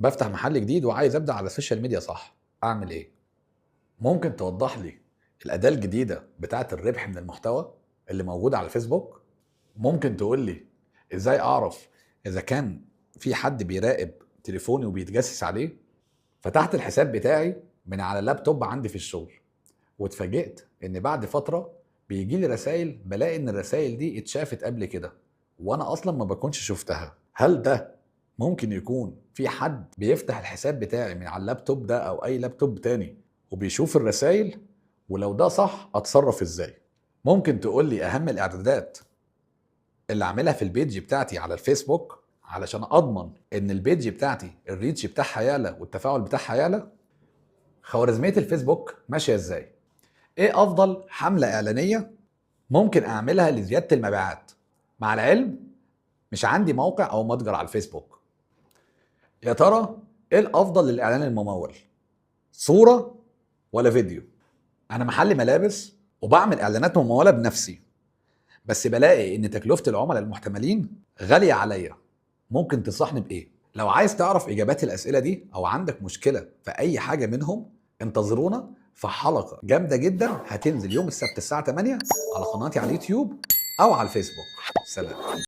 بفتح محل جديد وعايز ابدا على ال social media، صح؟ اعمل ايه؟ ممكن توضح لي الاداة الجديدة بتاعه الربح من المحتوى اللي موجودة على الفيسبوك؟ ممكن تقول لي ازاي اعرف اذا كان في حد بيراقب تليفوني وبيتجسس عليه؟ فتحت الحساب بتاعي من على اللابتوب عندي في الشغل، واتفاجئت ان بعد فترة بيجي لي رسائل، بلاقي ان الرسائل دي اتشافت قبل كده وانا اصلا ما بكونش شفتها. هل ده ممكن يكون في حد بيفتح الحساب بتاعي من على اللابتوب ده او اي لابتوب تاني وبيشوف الرسائل؟ ولو ده صح اتصرف ازاي؟ ممكن تقول لي اهم الاعدادات اللي اعملها في ال page بتاعتي على الفيسبوك علشان اضمن ان ال page بتاعتي ال reach بتاعها يعلى والتفاعل بتاعها يعلى؟ خوارزمية الفيسبوك ماشية ازاي؟ ايه افضل حملة اعلانية ممكن اعملها لزيادة المبيعات، مع العلم مش عندي موقع او متجر على الفيسبوك؟ يا ترى ايه الافضل للاعلان الممول، صورة ولا فيديو؟ انا محل ملابس وبعمل اعلانات ممولة بنفسي، بس بلاقي ان تكلفة العملاء المحتملين غالية عليا. ممكن تنصحني بايه؟ لو عايز تعرف اجابات الاسئلة دي او عندك مشكلة في اي حاجة منهم، انتظرونا في حلقة جامدة جدا هتنزل يوم السبت الساعة 8 على قناتي على اليوتيوب او على الفيسبوك. سلام.